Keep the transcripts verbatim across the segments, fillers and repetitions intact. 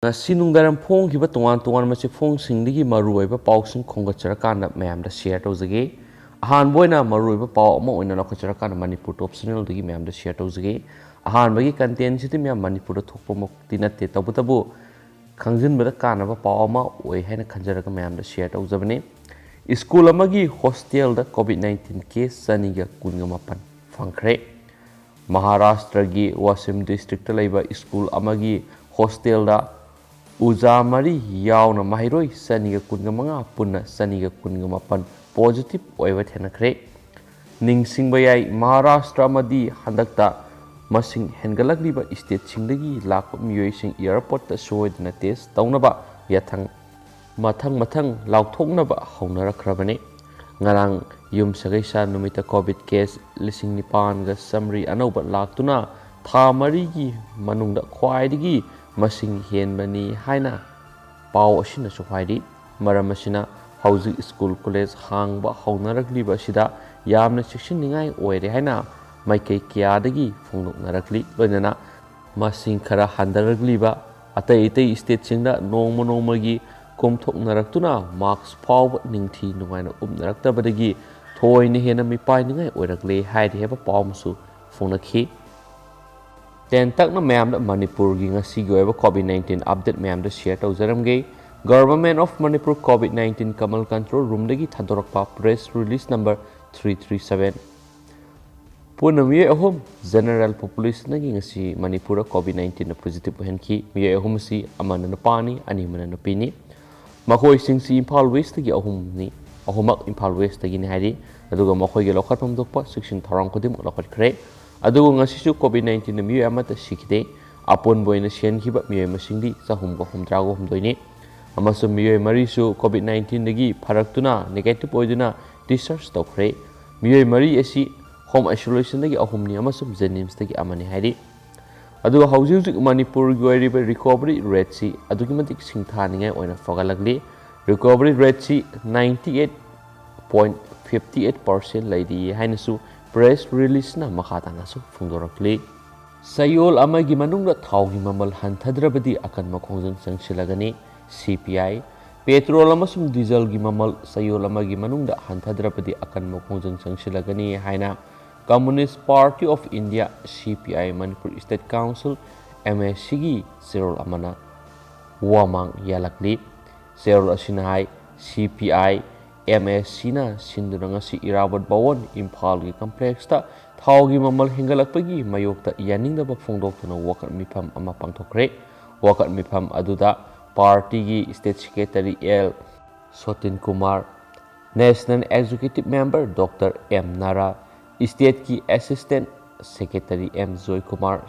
ꯉꯁꯤ ꯅꯨꯡꯗꯥꯡꯋꯥꯏꯔꯝ ꯐꯣꯡꯈꯤꯕ ꯇꯣꯉꯥꯟ ꯇꯣꯉꯥꯟꯕ ꯆꯦꯐꯣꯡꯁꯤꯡꯗꯒꯤ ꯃꯔꯨꯑꯣꯏꯕ ꯄꯥꯎꯁꯤꯡ ꯈꯣꯝꯒꯠꯆꯔꯀꯥꯟꯗ ꯃꯌꯥꯝꯗ ꯁꯤꯌꯔ ꯇꯧꯖꯒꯦ꯫ ꯑꯍꯥꯟꯕ ꯑꯣꯏꯅ ꯃꯔꯨꯑꯣꯏꯕ ꯄꯥꯎ ꯑꯃ ꯑꯣꯏꯅ ꯂꯧꯈꯠꯆꯔꯀꯥꯟꯗ ꯃꯅꯤꯄꯨꯔ ꯇꯣꯞ ꯆꯦꯅꯦꯜꯗꯒꯤ ꯃꯌꯥꯝꯗ ꯁꯤꯌꯔ ꯇꯧꯖꯒꯦ꯫ ꯑꯍꯥꯟꯕꯒꯤ ꯀꯟꯇꯦꯟꯁꯤꯗꯤ ꯃꯌꯥꯝ ꯃꯅꯤꯄꯨꯔꯗ ꯊꯣꯛꯄꯃꯛꯇꯤ ꯅꯠꯇꯦ, ꯇꯧꯕꯇꯕꯨ ꯈꯪꯖꯤꯟꯕꯗ ꯀꯥꯟꯅꯕ ꯄꯥꯎ ꯑꯃ ꯑꯣꯏ ꯍꯥꯏꯅ ꯈꯟꯖꯔꯒ ꯃꯌꯥꯝꯗ ꯁꯤꯌꯔ ꯇꯧꯖꯕꯅꯤ꯫ ꯁ꯭ꯀꯨꯜ ꯑꯃꯒꯤ ꯍꯣꯁꯇꯦꯜꯗ ꯀꯣꯚꯤꯗ ꯅꯥꯏꯟꯇꯤꯟ ꯀꯦꯁ ꯆꯅꯤꯒ ꯀꯨꯟꯒ ꯃꯥꯄꯟ ꯐꯪꯈ꯭ꯔꯦ꯫ ꯃꯍꯥꯔꯥꯁꯇ꯭ꯔꯒꯤ ꯋꯥꯁꯤꯝ ꯗꯤꯁꯇ꯭ꯔꯤꯛꯇ ꯂꯩꯕ ꯁ꯭ꯀꯨꯜ ꯑꯃꯒꯤ ꯍꯣꯁꯇꯦꯜꯗ ꯎꯖꯥ ꯃꯔꯤ ꯌꯥꯎꯅ ꯃꯍꯩꯔꯣꯏ ꯆꯅꯤꯒ ꯀꯨꯟꯒ ꯃꯉꯥ, ꯄꯨꯟꯅ ꯆꯅꯤꯒ ꯀꯨꯟꯒ ꯃꯥꯄꯟ ꯄꯣꯖꯤꯇꯤꯚ ꯑꯣꯏꯕ ꯊꯦꯡꯅꯈ꯭ꯔꯦ꯫ ꯅꯤꯡꯁꯤꯡꯕ ꯌꯥꯏ, ꯃꯍꯥꯔꯥꯁꯇ꯭ꯔ ꯑꯃꯗꯤ ꯍꯟꯗꯛꯇ ꯃꯁꯤꯡ ꯍꯦꯟꯒꯠꯂꯛꯂꯤꯕ ꯁ꯭ꯇꯦꯠꯁꯤꯡꯗꯒꯤ ꯂꯥꯛꯄ ꯃꯤꯑꯣꯏꯁꯤꯡ ꯑꯦꯌꯔꯄꯣꯔꯠꯇ ꯁꯣꯏꯗꯅ ꯇꯦꯁ ꯇꯧꯅꯕ ꯌꯥꯊꯪ ꯃꯊꯪ ꯃꯊꯪ ꯂꯥꯎꯊꯣꯛꯅꯕ ꯍꯧꯅꯔꯛꯈ꯭ꯔꯕꯅꯤ꯫ ꯉꯔꯥꯡ ꯌꯨꯝꯁꯀꯩꯁ ꯅꯨꯃꯤꯠꯇ ꯀꯣꯚꯤꯗ ꯀꯦꯁ ꯂꯤꯁꯤꯡ ꯅꯤꯄꯥꯟꯒ ꯆꯥꯃꯔꯤ ꯑꯅꯧꯕ ꯂꯥꯛꯇꯨꯅ ꯊꯥ ꯃꯔꯤꯒꯤ ꯃꯅꯨꯡꯗ ꯈ꯭ꯋꯥꯏꯗꯒꯤ ꯃꯁꯤꯡ ꯍꯦꯟꯕꯅꯤ ꯍꯥꯏꯅ ꯄꯥꯎ ꯑꯁꯤꯅꯁꯨ ꯍꯥꯏꯔꯤ꯫ ꯃꯔꯝ ꯑꯁꯤꯅ ꯍꯧꯖꯤꯛ ꯁ꯭ꯀꯨꯜ ꯀꯣꯂꯦꯖ ꯍꯥꯡꯕ ꯍꯧꯅꯔꯛꯂꯤꯕ ꯑꯁꯤꯗ ꯌꯥꯝꯅ ꯆꯦꯛꯁꯤꯟꯅꯤꯡꯉꯥꯏ ꯑꯣꯏꯔꯦ ꯍꯥꯏꯅ ꯃꯥꯏꯀꯩ ꯀꯌꯥꯗꯒꯤ ꯐꯣꯡꯗꯣꯛꯅꯔꯛꯂꯤ꯫ ꯂꯣꯏꯅꯅ ꯃꯁꯤꯡ ꯈꯔ ꯍꯟꯊꯔꯛꯂꯤꯕ ꯑꯇꯩ ꯑꯇꯩ ꯁ꯭ꯇꯦꯠꯁꯤꯡꯗ ꯅꯣꯡꯃ ꯅꯣꯡꯃꯒꯤ ꯀꯣꯝꯊꯣꯛꯅꯔꯛꯇꯨꯅ ꯃꯥꯔꯆ ꯐꯥꯎꯕ ꯅꯤꯡꯊꯤ ꯅꯨꯡꯉꯥꯏꯅ ꯎꯞꯅꯔꯛꯇꯕꯗꯒꯤ ꯊꯣꯏꯅ ꯍꯦꯟꯅ ꯃꯤꯄꯥꯏꯅꯤꯡꯉꯥꯏ ꯑꯣꯏꯔꯛꯂꯦ ꯍꯥꯏꯔꯤ ꯍꯥꯏꯕ ꯄꯥꯎ ꯑꯃꯁꯨ ꯐꯣꯡꯂꯛꯈꯤ꯫ ꯇꯦꯟꯇꯛꯅ ꯃꯌꯥꯝꯗ ꯃꯅꯤꯄꯨꯔꯒꯤ ꯉꯁꯤꯒꯤ ꯑꯣꯏꯕ ꯀꯣꯚꯤꯗ ꯅꯥꯏꯟꯇꯤꯟ ꯑꯞꯗꯦꯠ ꯃꯌꯥꯝꯗ ꯁꯤꯌꯔ ꯇꯧꯖꯔꯝꯒꯦ꯫ Government of Manipur COVID nineteen Kamal Control Roomꯗꯒꯤ ꯊꯥꯗꯣꯔꯛꯄ press release number three three seven꯫ ꯄꯨꯟꯅ ꯃꯤꯑꯣꯏ ꯑꯍꯨꯝ general populationꯗꯒꯤ ꯉꯁꯤ ꯃꯅꯤꯄꯨꯔꯗ ꯀꯣꯚꯤꯗ ꯅꯥꯏꯟꯇꯤꯟꯅ ꯄꯣꯖꯤꯇꯤꯚ ꯑꯣꯏꯍꯟꯈꯤ꯫ ꯃꯤꯑꯣꯏ ꯑꯍꯨꯝ ꯑꯁꯤ ꯑꯃꯅ ꯅꯨꯄꯥꯅꯤ, ꯑꯅꯤ ꯑꯃꯅ ꯅꯨꯄꯤꯅꯤ꯫ ꯃꯈꯣꯏꯁꯤꯡꯁꯤ ꯏꯝꯐꯥꯜ ꯋꯦꯁꯇꯒꯤ ꯑꯍꯨꯝꯅꯤ, ꯑꯍꯨꯝꯃꯛ ꯏꯝꯐꯥꯜ ꯋꯦꯁꯇꯒꯤꯅꯤ ꯍꯥꯏꯔꯤ꯫ ꯑꯗꯨꯒ ꯃꯈꯣꯏꯒꯤ ꯂꯧꯈꯠꯐꯝ ꯊꯣꯛꯄ ꯆꯦꯛꯁꯤꯟ ꯊꯧꯔꯥꯡ ꯈꯨꯗꯤꯡꯃꯛ ꯂꯧꯈꯠꯈ꯭ꯔꯦ꯫ ꯑꯗꯨꯒ ꯉꯁꯤꯁꯨ ꯀꯣꯚꯤꯗ ꯅꯥꯏꯟꯇꯤꯟꯅ ꯃꯤꯑꯣꯏ ꯑꯃꯠꯇ ꯁꯤꯈꯤꯗꯦ꯫ ꯑꯄꯨꯟꯕ ꯑꯣꯏꯅ ꯁꯤꯍꯟꯈꯤꯕ ꯃꯤꯑꯣꯏ ꯃꯁꯤꯡꯗꯤ ꯆꯍꯨꯝꯒ ꯍꯨꯝꯗ꯭ꯔꯥꯒ ꯍꯨꯝꯗꯣꯏꯅꯤ꯫ ꯑꯃꯁꯨꯡ ꯃꯤꯑꯣꯏ ꯃꯔꯤꯁꯨ ꯀꯣꯚꯤꯗ ꯅꯥꯏꯟꯇꯤꯟꯗꯒꯤ ꯐꯔꯛꯇꯨꯅ ꯅꯦꯒꯦꯇꯤꯚ ꯑꯣꯏꯗꯨꯅ discharge ꯇꯧꯈ꯭ꯔꯦ꯫ ꯃꯤꯑꯣꯏ ꯃꯔꯤ ꯑꯁꯤ home isolationꯗꯒꯤ ꯑꯍꯨꯝꯅꯤ ꯑꯃꯁꯨꯡ JNIMSꯇꯒꯤ ꯑꯃꯅꯤ ꯍꯥꯏꯔꯤ꯫ ꯑꯗꯨꯒ ꯍꯧꯖꯤꯛ ꯍꯧꯖꯤꯛ ꯃꯅꯤꯄꯨꯔꯒꯤ ꯑꯣꯏꯔꯤꯕ recovery rateꯁꯤ ꯑꯗꯨꯛꯀꯤ ꯃꯇꯤꯛ ꯁꯤꯡꯊꯥꯅꯤꯡꯉꯥꯏ ꯑꯣꯏꯅ ꯐꯒꯠꯂꯛꯂꯤ꯫ Recovery rateꯁꯤ ninety eight point fifty eight percent ꯂꯩꯔꯤ ꯍꯥꯏꯅꯁꯨ press releaseꯅ ꯃꯈꯥ ꯇꯥꯅꯁꯨ ꯐꯣꯡꯗꯣꯔꯛꯂꯤ꯫ ꯆꯌꯣꯜ ꯑꯃꯒꯤ ꯃꯅꯨꯡꯗ ꯊꯥꯎꯒꯤ ꯃꯃꯜ ꯍꯟꯊꯗ꯭ꯔꯕꯗꯤ ꯑꯀꯟꯕ ꯈꯣꯡꯖꯪ ꯆꯪꯁꯤꯜꯂꯒꯅꯤ꯫ ꯁꯤ ꯄꯤ ꯑꯥꯏ꯫ ꯄꯦꯇ꯭ꯔꯣꯜ ꯑꯃꯁꯨꯡ ꯗꯤꯖꯜꯒꯤ ꯃꯃꯜ ꯆꯌꯣꯜ ꯑꯃꯒꯤ ꯃꯅꯨꯡꯗ ꯍꯟꯊꯗ꯭ꯔꯕꯗꯤ ꯑꯀꯟꯕ ꯈꯣꯡꯖꯪ ꯆꯪꯁꯤꯜꯂꯒꯅꯤ ꯍꯥꯏꯅ Communist Party of India, C P I, Manipur State Council, M A C, ꯒꯤ ꯆꯦꯔꯣꯜ ꯑꯃꯅ ꯋꯥꯃꯥꯡ ꯌꯥꯜꯂꯛꯂꯤ꯫ ꯆꯦꯔꯣꯜ ꯑꯁꯤꯅ ꯍꯥꯏ, ꯁꯤ ꯄꯤ ꯑꯥꯏ ꯑꯦꯝ ꯑꯦ ꯁꯤꯅ ꯁꯤꯟꯗꯨꯅ ꯉꯁꯤ ꯏꯔꯥꯕꯣꯠ ꯚꯋꯟ ꯏꯝꯐꯥꯜꯒꯤ ꯀꯝꯄ꯭ꯂꯦꯛꯁꯇ ꯊꯥꯎꯒꯤ ꯃꯃꯜ ꯍꯦꯟꯒꯠꯂꯛꯄꯒꯤ ꯃꯥꯌꯣꯛꯇ ꯌꯥꯅꯤꯡꯗꯕ ꯐꯣꯡꯗꯣꯛꯇꯨꯅ ꯋꯥꯀꯠ ꯃꯤꯐꯝ ꯑꯃ ꯄꯥꯡꯊꯣꯛꯈ꯭ꯔꯦ꯫ ꯋꯥꯀꯠ ꯃꯤꯐꯝ ꯑꯗꯨꯗ ꯄꯥꯔꯇꯤꯒꯤ state secretary L Sotin Kumar, national executive member doctor M Nara, ꯁ꯭ꯇꯦꯠꯀꯤ assistant secretary M Joykumar,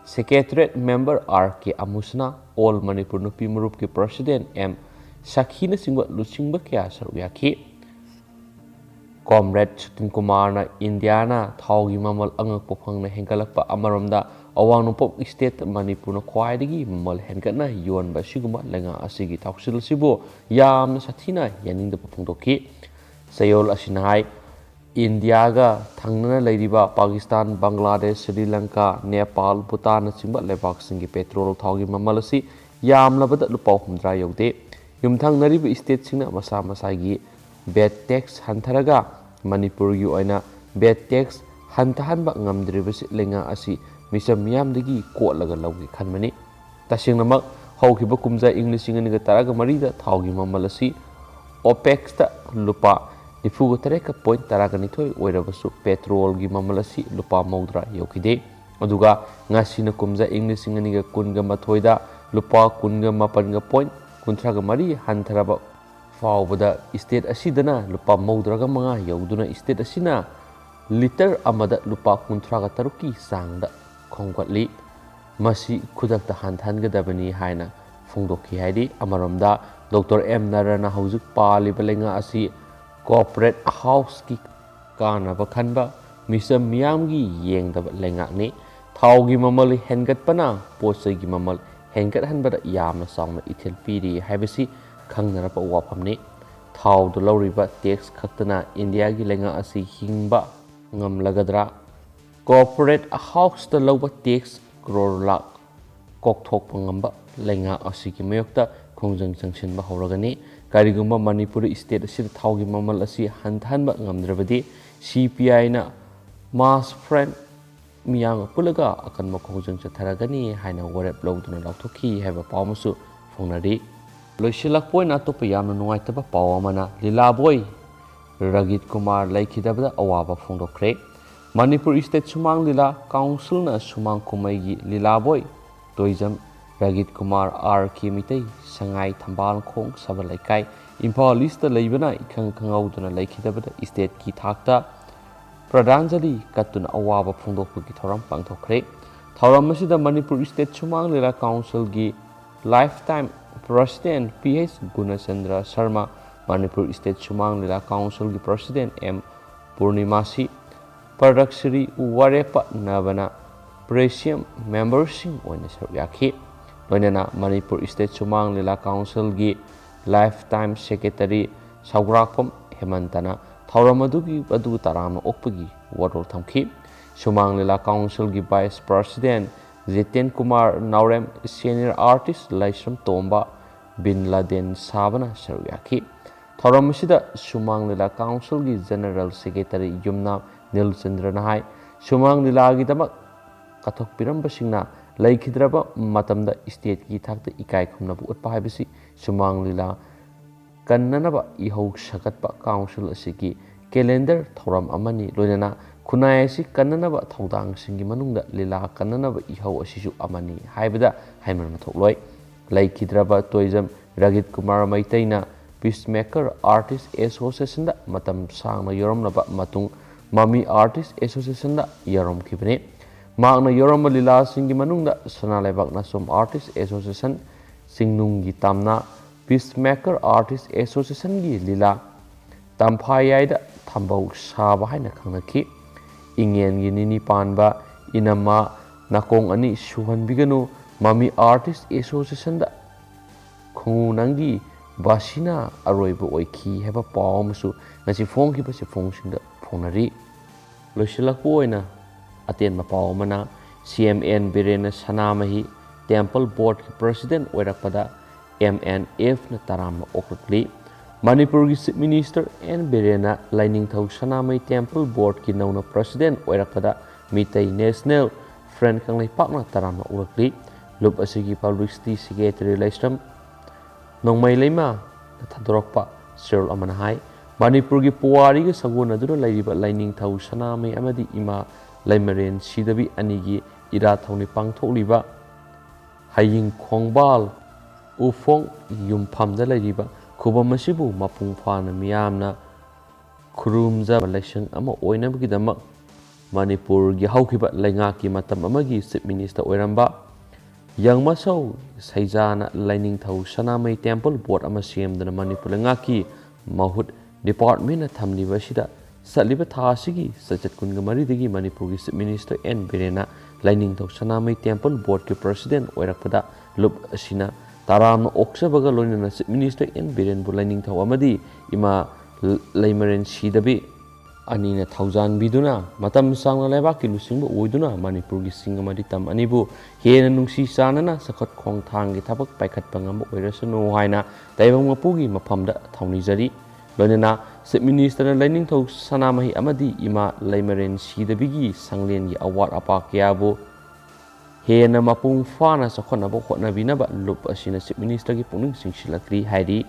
secretariat member R K Amusana, all Manipur ꯅꯨꯄꯤ ꯃꯔꯨꯞꯀꯤ ꯄ꯭ꯔꯁꯤꯗꯦꯟꯠ ꯑꯦꯝ ꯁꯈꯤꯅꯆꯤꯡꯕ ꯂꯨꯆꯤꯡꯕ ꯀꯌꯥ ꯁꯔꯨꯛ ꯌꯥꯈꯤ꯫ ꯀꯣꯝꯔꯦꯗ ꯁꯨꯇꯤꯟ ꯀꯨꯃꯥꯔꯅ ꯏꯟꯗꯤꯌꯥꯅ ꯊꯥꯎꯒꯤ ꯃꯃꯜ ꯑꯉꯛꯄ ꯐꯪꯅ ꯍꯦꯟꯒꯠꯂꯛꯄ ꯑꯃꯔꯣꯝꯗ ꯑꯋꯥꯡ ꯅꯣꯡꯄꯣꯛ ꯁ꯭ꯇꯦꯠ ꯃꯅꯤꯄꯨꯔꯅ ꯈ꯭ꯋꯥꯏꯗꯒꯤ ꯃꯃꯜ ꯍꯦꯟꯒꯠꯅ ꯌꯣꯟꯕ ꯑꯁꯤꯒꯨꯝꯕ ꯂꯩꯉꯥꯛ ꯑꯁꯤꯒꯤ ꯊꯧꯁꯤꯜ ꯑꯁꯤꯕꯨ ꯌꯥꯝꯅ ꯁꯥꯊꯤꯅ ꯌꯥꯅꯤꯡꯗꯕ ꯐꯣꯡꯗꯣꯛꯈꯤ꯫ ꯆꯌꯣꯜ ꯑꯁꯤꯅ ꯍꯥꯏ, ꯏꯟꯗꯤꯌꯥꯒ ꯊꯪꯅꯅ ꯂꯩꯔꯤꯕ ꯄꯥꯀꯤꯁꯇꯥꯟ, ꯕꯪꯒ꯭ꯂꯥꯗꯦꯁ, ꯁ꯭ꯔꯤ ꯂꯪꯀꯥ, ꯅꯦꯄꯥꯜ, ꯚꯨꯇꯥꯟꯅꯆꯤꯡꯕ ꯂꯩꯕꯥꯛꯁꯤꯡꯒꯤ ꯄꯦꯇ꯭ꯔꯣꯜ ꯊꯥꯎꯒꯤ ꯃꯃꯜ ꯑꯁꯤ ꯌꯥꯝꯂꯕꯗ ꯂꯨꯄꯥ ꯍꯨꯝꯗ꯭ꯔꯥ ꯌꯧꯗꯦ꯫ ꯌꯨꯝꯊꯪꯅꯔꯤꯕ ꯁ꯭ꯇꯦꯠꯁꯤꯡꯅ ꯃꯁꯥ ꯃꯁꯥꯒꯤ ꯚꯦꯠ ꯇꯦꯛꯁ ꯍꯟꯊꯔꯒ ꯃꯅꯤꯄꯨꯔꯒꯤ ꯑꯣꯏꯅ ꯚꯦꯠ ꯇꯦꯛꯁ ꯍꯟꯊꯍꯟꯕ ꯉꯝꯗ꯭ꯔꯤꯕꯁꯤ ꯂꯩꯉꯥꯛ ꯑꯁꯤ ꯃꯤꯆꯝ ꯃꯤꯌꯥꯝꯗꯒꯤ ꯀꯣꯠꯂꯒ ꯂꯧꯒꯦ ꯈꯟꯕꯅꯤ꯫ ꯇꯁꯦꯡꯅꯃꯛ, ꯍꯧꯈꯤꯕ ꯀꯨꯝꯖꯥ ꯏꯪ ꯂꯤꯁꯤꯡ ꯑꯅꯤꯒ ꯇꯔꯥꯒ ꯃꯔꯤꯗ ꯊꯥꯎꯒꯤ ꯃꯃꯜ ꯑꯁꯤ ꯑꯣꯄꯦꯛꯁꯇ ꯂꯨꯄꯥ ꯅꯤꯐꯨꯒ ꯇꯔꯦꯠꯀ ꯄꯣꯏꯟ ꯇꯔꯥꯒ ꯅꯤꯊꯣꯏ ꯑꯣꯏꯔꯕꯁꯨ ꯄꯦꯇ꯭ꯔꯣꯜꯒꯤ ꯃꯃꯜ ꯑꯁꯤ ꯂꯨꯄꯥ ꯃꯧꯗ꯭ꯔꯥ ꯌꯧꯈꯤꯗꯦ꯫ ꯑꯗꯨꯒ ꯉꯁꯤꯅ ꯀꯨꯝꯖꯥ ꯏꯪ ꯂꯤꯁꯤꯡ ꯑꯅꯤꯒ ꯀꯨꯟꯒ ꯃꯥꯊꯣꯏꯗ ꯂꯨꯄꯥ ꯀꯨꯟꯒ ꯃꯥꯄꯟꯒ ꯄꯣꯏꯟ ꯀꯨꯟꯊ꯭ꯔꯥꯒ ꯃꯔꯤ ꯍꯟꯊꯔꯕ ꯐꯥꯎꯕꯗ ꯁ꯭ꯇꯦꯠ ꯑꯁꯤꯗꯅ ꯂꯨꯄꯥ ꯃꯧꯗ꯭ꯔꯥꯒ ꯃꯉꯥ ꯌꯧꯗꯨꯅ ꯁ꯭ꯇꯦꯠ ꯑꯁꯤꯅ ꯂꯤꯇꯔ ꯑꯃꯗ ꯂꯨꯄꯥ ꯀꯨꯟꯊ꯭ꯔꯥꯒ ꯇꯔꯨꯛꯀꯤ ꯆꯥꯡꯗ ꯈꯣꯝꯒꯠꯂꯤ꯫ ꯃꯁꯤ ꯈꯨꯗꯛꯇ ꯍꯟꯊꯍꯟꯒꯗꯕꯅꯤ ꯍꯥꯏꯅ ꯐꯣꯡꯗꯣꯛꯈꯤ ꯍꯥꯏꯔꯤ꯫ ꯑꯃꯔꯣꯝꯗ, ꯗꯣꯛꯇꯔ ꯑꯦꯝ ꯅꯥꯔꯥꯅ ꯍꯧꯖꯤꯛ ꯄꯥꯜꯂꯤꯕ ꯂꯩꯉꯥꯛ ꯑꯁꯤ ꯀꯣꯔꯄꯣꯔꯦꯠ ꯍꯥꯎꯁꯀꯤ ꯀꯥꯟꯅꯕ ꯈꯟꯕ, ꯃꯤꯆꯝ ꯃꯤꯌꯥꯝꯒꯤ ꯌꯦꯡꯗꯕ ꯂꯩꯉꯥꯛꯅꯤ꯫ ꯊꯥꯎꯒꯤ ꯃꯃꯜ ꯍꯦꯟꯒꯠꯄꯅ ꯄꯣꯠ ꯆꯩꯒꯤ ꯃꯃꯜ ꯍꯦꯟꯒꯠꯍꯟꯕꯗ ꯌꯥꯝꯅ ꯆꯥꯎꯅ ꯏꯊꯤꯜ ꯄꯤꯔꯤ ꯍꯥꯏꯕꯁꯤ ꯈꯪꯅꯔꯕ ꯋꯥꯐꯝꯅꯤ꯫ ꯊꯥꯎꯗ ꯂꯧꯔꯤꯕ ꯇꯦꯛꯁ ꯈꯛꯇꯅ ꯏꯟꯗꯤꯌꯥꯒꯤ ꯂꯩꯉꯥꯛ ꯑꯁꯤ ꯍꯤꯡꯕ ꯉꯝꯂꯒꯗ꯭ꯔꯥ? Corporate house ꯇ ꯂꯧꯕ tax crore ꯂꯥꯈ ꯀꯣꯛꯊꯣꯛꯄ ꯉꯝꯕ ꯂꯩꯉꯥꯛ ꯑꯁꯤꯒꯤ ꯃꯥꯌꯣꯛꯇ ꯈꯣꯡꯖꯪ ꯆꯪꯁꯤꯟꯕ ꯍꯧꯔꯒꯅꯤ꯫ ꯀꯔꯤꯒꯨꯝꯕ ꯃꯅꯤꯄꯨꯔ state ꯑꯁꯤꯗ ꯊꯥꯎꯒꯤ ꯃꯃꯜ ꯑꯁꯤ ꯍꯟꯊꯍꯟꯕ ꯉꯝꯗ꯭ꯔꯕꯗꯤ, CPI ꯅ mass front ꯃꯤꯌꯥꯝꯒ ꯄꯨꯜꯂꯒ ꯑꯀꯟꯕ ꯈꯣꯡꯖꯪ ꯆꯠꯊꯔꯒꯅꯤ ꯍꯥꯏꯅ ꯋꯥꯔꯦꯞ ꯂꯧꯗꯨꯅ ꯂꯥꯎꯊꯣꯛꯈꯤ ꯍꯥꯏꯕ ꯄꯥꯎ ꯑꯃꯁꯨ ꯐꯣꯡꯅꯔꯤ꯫ ꯂꯣꯏꯁꯤꯜꯂꯛꯄ ꯑꯣꯏꯅ ꯑꯇꯣꯞꯄ ꯌꯥꯝꯅ ꯅꯨꯡꯉꯥꯏꯇꯕ ꯄꯥꯎ ꯑꯃꯅ ꯂꯤꯂꯥꯕꯣꯏ ꯔꯒꯤꯠ ꯀꯨꯃꯥꯔ ꯂꯩꯈꯤꯗꯕꯗ ꯑꯋꯥꯕ ꯐꯣꯡꯗꯣꯛꯈ꯭ꯔꯦ꯫ ꯃꯅꯤꯄꯨꯔ state ꯁꯨꯃꯥꯡ ꯂꯤꯂꯥ council ꯅ ꯁꯨꯃꯥꯡ ꯀꯨꯝꯍꯩꯒꯤ ꯂꯤꯂꯥꯕꯣꯏ ꯇꯣꯏꯖꯝ ꯔꯒꯤꯠ ꯀꯨꯃꯥꯔ, R K ꯃꯤꯇꯩ, ꯁꯉꯥꯏ ꯊꯝꯕꯥꯜꯈꯣꯡ ꯁꯕꯜ ꯂꯩꯀꯥꯏ, ꯏꯝꯐꯥꯜ East ꯇ ꯂꯩꯕꯅ ꯏꯈꯪ ꯈꯪꯍꯧꯗꯅ ꯂꯩꯈꯤꯗꯕꯗ state ꯀꯤ ꯊꯥꯛꯇ ꯄ꯭ꯔꯙꯥꯟꯖꯂꯤ ꯀꯠꯇꯨꯅ ꯑꯋꯥꯕ ꯐꯣꯡꯗꯣꯛꯄꯒꯤ ꯊꯧꯔꯝ ꯄꯥꯡꯊꯣꯛꯈ꯭ꯔꯦ꯫ ꯊꯧꯔꯝ ꯑꯁꯤꯗ ꯃꯅꯤꯄꯨꯔ state ꯁꯨꯃꯥꯡ ꯂꯤꯂꯥ council ꯒꯤ lifetime president P H ꯒꯨꯅꯆꯟꯗ꯭ꯔ Sharma, Manipur state ꯁꯨꯃꯥꯡ ꯂꯤꯂꯥ council ꯒꯤ president M ꯄꯨꯔꯅꯤꯃꯥꯁꯤ, ꯄ꯭ꯔꯗꯛꯁ꯭ꯔꯤ ꯋꯥꯔꯦꯞꯄ ꯅꯕꯅ ꯄ꯭ꯔꯦꯁꯤꯌꯝ member ꯁꯤꯡ ꯑꯣꯏꯅ ꯁꯔꯨꯛ ꯌꯥꯈꯤ꯫ ꯂꯣꯏꯅꯅ ꯃꯅꯤꯄꯨꯔ state ꯁꯨꯃꯥꯡ ꯂꯤꯂꯥ council ꯒꯤ lifetime secretary ꯁꯧꯒ꯭ꯔꯥꯛꯄꯝ ꯍꯦꯃꯟꯇꯅ ꯊꯧꯔꯝ ꯑꯗꯨꯒꯤ ꯑꯗꯨ ꯇꯔꯥꯝꯅ ꯑꯣꯛꯄꯒꯤ ꯋꯥꯔꯣꯜ ꯊꯝꯈꯤ꯫ ꯁꯨꯃꯥꯡ ꯂꯤꯂꯥ council ꯒꯤ vice president ꯖꯤꯇꯦꯟ ꯀꯨꯃꯥꯔ ꯅꯥꯎꯔꯦꯝ, senior artist ꯂꯥꯏꯁ꯭ꯔꯝ ꯇꯣꯝꯕ, ꯕꯤꯟ ꯂꯥꯗꯦꯟ ꯁꯥꯕꯅ ꯁꯔꯨꯛ ꯌꯥꯈꯤ꯫ ꯊꯧꯔꯝ ꯑꯁꯤꯗ ꯁꯨꯃꯥꯡ ꯂꯤꯂꯥ council ꯒꯤ general secretary ꯌꯨꯝꯅꯥꯝ ꯅꯤꯜꯆꯟꯗ꯭ꯔꯅ ꯍꯥꯏ, ꯁꯨꯃꯥꯡ ꯂꯤꯂꯥꯒꯤꯗꯃꯛ ꯀꯠꯊꯣꯛꯄꯤꯔꯝꯕꯁꯤꯡꯅ ꯂꯩꯈꯤꯗ꯭ꯔꯕ ꯃꯇꯝꯗ state ꯀꯤ ꯊꯥꯛꯇ ꯏꯀꯥꯏ ꯈꯨꯝꯅꯕ ꯎꯠꯄ ꯍꯥꯏꯕꯁꯤ ꯁꯨꯃꯥꯡ ꯂꯤꯂꯥ ꯀꯟꯅꯅꯕ ꯏꯍꯧ ꯁꯥꯒꯠꯄ council ꯑꯁꯤꯒꯤ calendar ꯊꯧꯔꯝ ꯑꯃꯅꯤ꯫ ꯂꯣꯏꯅꯅ ꯈꯨꯟꯅꯥꯏ ꯑꯁꯤ ꯀꯟꯅꯅꯕ ꯊꯧꯗꯥꯡꯁꯤꯡꯒꯤ ꯃꯅꯨꯡꯗ ꯂꯤꯂꯥ ꯀꯟꯅꯅꯕ ꯏꯍꯧ ꯑꯁꯤꯁꯨ ꯑꯃꯅꯤ ꯍꯥꯏꯕꯗ ꯍꯥꯏꯃꯟꯕ ꯊꯣꯛꯂꯣꯏ꯫ ꯂꯩꯈꯤꯗ꯭ꯔꯕ Toijam ꯔꯒꯤꯠ Kumar ꯃꯩꯇꯩꯅ Peacemaker Artist Association ꯗ ꯃꯇꯝ ꯁꯥꯡꯅ ꯌꯥꯎꯔꯝꯂꯕ ꯃꯇꯨꯡ ꯃꯃꯤ Artist Association ꯗ ꯌꯥꯎꯔꯝꯈꯤꯕꯅꯤ꯫ ꯃꯍꯥꯛꯅ ꯌꯥꯎꯔꯝꯕ ꯂꯤꯂꯥꯁꯤꯡꯒꯤ ꯃꯅꯨꯡꯗ ꯁꯅꯥ ꯂꯩꯕꯥꯛ ꯅꯥꯆꯣꯝ Artist Association, ꯆꯤꯡꯅꯨꯡꯒꯤ Tamna, Peacemaker Artist Association ꯒꯤ ꯂꯤꯂꯥ ꯇꯝꯐꯥꯌꯥꯏꯗ ꯊꯝꯕꯧ ꯁꯥꯕ ꯍꯥꯏꯅ ꯈꯪꯅꯈꯤ꯫ ꯏꯉꯦꯟꯒꯤ ꯅꯤꯅꯤ ꯄꯥꯟꯕ, ꯏꯅꯝꯃ ꯅꯥꯀꯣꯡ ꯑꯅꯤ ꯁꯨꯍꯟꯕꯤꯒꯅꯨ, ꯃꯃꯤ Artist Association ꯗ ꯈꯣꯡꯉꯨ ꯅꯪꯒꯤ ꯕꯥꯁꯤꯅ ꯑꯔꯣꯏꯕ ꯑꯣꯏꯈꯤ ꯍꯥꯏꯕ ꯄꯥꯎ ꯑꯃꯁꯨ ꯉꯁꯤ ꯐꯣꯡꯈꯤꯕ ꯆꯦꯐꯣꯡꯁꯤꯡꯗ ꯐꯣꯡꯅꯔꯤ꯫ ꯂꯣꯏꯁꯤꯜꯂꯛꯄ ꯑꯣꯏꯅ ꯑꯇꯦꯟꯕ ꯄꯥꯎ ꯑꯃꯅ, ꯁꯤ ꯑꯦꯝ ꯑꯦꯟ ꯕꯤꯔꯦꯟꯅ ꯁꯅꯥꯃꯍꯤ ꯇꯦꯝꯄꯜ ꯕꯣꯔꯗꯀꯤ ꯄ꯭ꯔꯁꯤꯗꯦꯟ ꯑꯣꯏꯔꯛꯄꯗ ꯑꯦꯝ ꯑꯦꯟ ꯑꯦꯐꯅ ꯇꯔꯥꯝꯅ ꯑꯣꯛꯂꯛꯂꯤ꯫ ꯃꯅꯤꯄꯨꯔꯒꯤ ꯆꯤꯐ ꯃꯤꯅꯤꯁꯇꯔ ꯑꯦꯟ ꯕꯤꯔꯦꯟꯅ ꯂꯥꯏꯅꯤꯡꯊꯧ ꯁꯅꯥꯃꯍꯤ ꯇꯦꯝꯄꯜ ꯕꯣꯔꯗꯀꯤ ꯅꯧꯅ ꯄ꯭ꯔꯁꯤꯗꯦꯟ ꯑꯣꯏꯔꯛꯄꯗ ꯃꯤꯇꯩ ꯅꯦꯁꯅꯦꯜ ꯐ꯭ꯔꯟꯠ ꯀꯪꯂꯩꯄꯥꯛꯅ ꯇꯔꯥꯝꯅ ꯑꯣꯛꯂꯛꯂꯤ꯫ ꯂꯨꯞ ꯑꯁꯤꯒꯤ ꯄꯕ꯭ꯂꯤꯁꯤꯇꯤ ꯁꯦꯀ꯭ꯔꯦꯇꯔꯤ ꯂꯩꯁ꯭ꯔꯝ ꯅꯣꯡꯃꯩ ꯂꯩꯃꯥꯅ ꯊꯥꯗꯣꯔꯛꯄ ꯆꯦꯔꯣꯜ ꯑꯃꯅ ꯍꯥꯏ, ꯃꯅꯤꯄꯨꯔꯒꯤ ꯄꯨꯋꯥꯔꯤꯒ ꯁꯥꯒꯣꯟꯅꯗꯨꯅ ꯂꯩꯔꯤꯕ ꯂꯥꯏꯅꯤꯡꯊꯧ ꯁꯅꯥꯃꯍꯤ ꯑꯃꯗꯤ ꯏꯃꯥ ꯂꯩꯃꯔꯦꯟ ꯁꯤꯗꯕꯤ ꯑꯅꯤꯒꯤ ꯏꯔꯥꯠ ꯊꯧꯅꯤ ꯄꯥꯡꯊꯣꯛꯂꯤꯕ ꯍꯌꯤꯡ ꯈꯣꯡꯕꯥꯜ ꯎꯐꯣꯡ ꯌꯨꯝꯐꯝꯗ ꯂꯩꯔꯤꯕ ꯈꯨꯕꯝ ꯑꯁꯤꯕꯨ ꯃꯄꯨꯡ ꯐꯥꯅ ꯃꯤꯌꯥꯝꯅ ꯈꯨꯔꯨꯝꯖꯕ ꯂꯥꯏꯁꯪ ꯑꯃ ꯑꯣꯏꯅꯕꯒꯤꯗꯃꯛ ꯃꯅꯤꯄꯨꯔꯒꯤ ꯍꯧꯈꯤꯕ ꯂꯩꯉꯥꯛꯀꯤ ꯃꯇꯝ ꯑꯃꯒꯤ ꯆꯤꯐ ꯃꯤꯅꯤꯁꯇꯔ ꯑꯣꯏꯔꯝꯕ ꯌꯥꯃꯁꯧ ꯁꯩꯖꯥꯅ ꯂꯥꯏꯅꯤꯡꯊꯧ ꯁꯅꯥꯃꯍꯤ ꯇꯦꯝꯄꯜ ꯕꯣꯔꯗ ꯑꯃ ꯁꯦꯝꯗꯨꯅ ꯃꯅꯤꯄꯨꯔ ꯂꯩꯉꯥꯛꯀꯤ ꯃꯍꯨꯠ ꯗꯤꯄꯥꯔꯠꯃꯦꯟꯅ ꯊꯝꯂꯤꯕ ꯑꯁꯤꯗ ꯆꯠꯂꯤꯕ ꯊꯥ ꯑꯁꯤꯒꯤ ꯆꯩꯆꯠ ꯀꯨꯟꯒ ꯃꯔꯤꯗꯒꯤ ꯃꯅꯤꯄꯨꯔꯒꯤ ꯆꯤꯐ ꯃꯤꯅꯤꯁꯇꯔ ꯑꯦꯟ ꯕꯤꯔꯦꯟꯅ ꯂꯥꯏꯅꯤꯡꯊꯧ ꯁꯅꯥꯃꯍꯤ ꯇꯦꯝꯄꯜ ꯕꯣꯔꯗꯀꯤ ꯄ꯭ꯔꯁꯤꯗꯦꯟ ꯑꯣꯏꯔꯛꯄꯗ ꯂꯨꯞ ꯑꯁꯤꯅ ꯇꯔꯥꯝꯅ ꯑꯣꯛꯆꯕꯒ ꯂꯣꯏꯅꯅ ꯆꯤꯐ ꯃꯤꯅꯤꯁꯇꯔ ꯑꯦꯟ ꯕꯤꯔꯦꯟꯕꯨ ꯂꯥꯏꯅꯤꯡꯊꯧ ꯑꯃꯗꯤ ꯏꯃꯥ ꯂꯩꯃꯔꯦꯟ ꯁꯤꯗꯕꯤ ꯑꯅꯤꯅ ꯊꯧꯖꯥꯟꯕꯤꯗꯨꯅ ꯃꯇꯝ ꯁꯥꯡꯅ ꯂꯩꯕꯥꯛꯀꯤ ꯂꯨꯆꯤꯡꯕ ꯑꯣꯏꯗꯨꯅ ꯃꯅꯤꯄꯨꯔꯒꯤ ꯆꯤꯡ ꯑꯃꯗꯤ ꯇꯝ ꯑꯅꯤꯕꯨ ꯍꯦꯟꯅ ꯅꯨꯡꯁꯤ ꯆꯥꯟꯅꯅ ꯆꯥꯎꯈꯠ ꯈꯣꯡꯊꯥꯡꯒꯤ ꯊꯕꯛ ꯄꯥꯏꯈꯠꯄ ꯉꯝꯕ ꯑꯣꯏꯔꯁꯅꯨ ꯍꯥꯏꯅ ꯇꯥꯏꯕꯪ ꯃꯄꯨꯒꯤ ꯃꯐꯝꯗ ꯊꯧꯅꯤꯖꯔꯤ꯫ ꯂꯣꯏꯅꯅ ꯆꯤꯐ ꯃꯤꯅꯤꯁꯇꯔꯅ ꯂꯥꯏꯅꯤꯡꯊꯧ ꯁꯅꯥꯃꯍꯤ ꯑꯃꯗꯤ ꯏꯃꯥ ꯂꯩꯃꯔꯦꯟ ꯁꯤꯗꯕꯤꯒꯤ ꯁꯪꯂꯦꯟꯒꯤ ꯑꯋꯥꯠ ꯑꯄꯥ ꯀꯌꯥꯕꯨ ꯍꯦꯟꯅ ꯃꯄꯨꯡ ꯐꯥꯅ ꯆꯥꯎꯈꯠꯅꯕ ꯍꯣꯠꯅꯕꯤꯅꯕ ꯂꯨꯞ ꯑꯁꯤꯅ ꯆꯤꯐ ꯃꯤꯅꯤꯁꯇꯔꯒꯤ ꯄꯨꯛꯅꯤꯡ ꯆꯤꯡꯁꯤꯜꯂꯛꯂꯤ ꯍꯥꯏꯔꯤ꯫